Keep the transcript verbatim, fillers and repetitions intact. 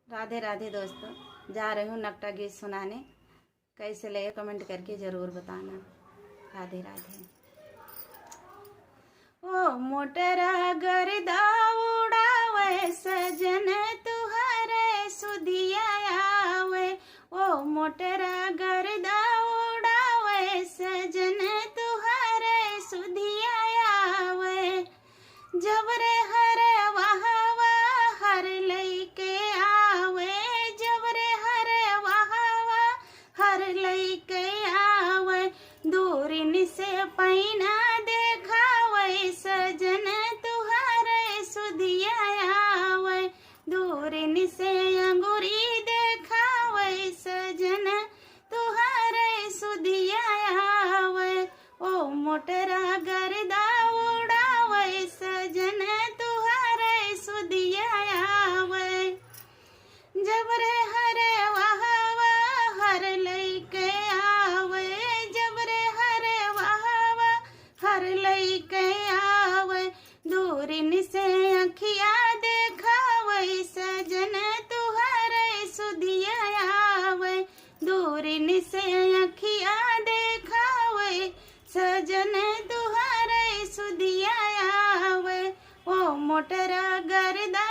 राधे राधे दोस्तों, जा रही हूँ नकटा गीत सुनाने। कैसे लगे comment करके जरूर बताना। राधे राधे। ओ मोटरा गर्दा उड़ावे सजन तुहरे सुधिया आवे। ओ मोटरा गर्दा उड़ावे सजन तुहरे सुधिया आवे। जब रे हरे वहावा हर लइके आवे, जब रे हरे वहावा हर लइके आवे, दूरिन से पैना देखावे सजन तुहरे सुधिया आवे, दूरिन से अंगुरी देखावे सजन तुहरे सुधिया आवे। ओ मोटरा गर्दा उड़ावे सजन तुहरे सुधिया आवे। जब रे हरे वहावा हर लइके आवे, जब रे हरे वहावा हर लइके आवे, दूरिन से अखिया देखावे सजन तुहरे सुधिया आवे, दूरिन से अखिया देखावे सजन तुहरे सुधिया आवे। ओ मोटरा गर्दा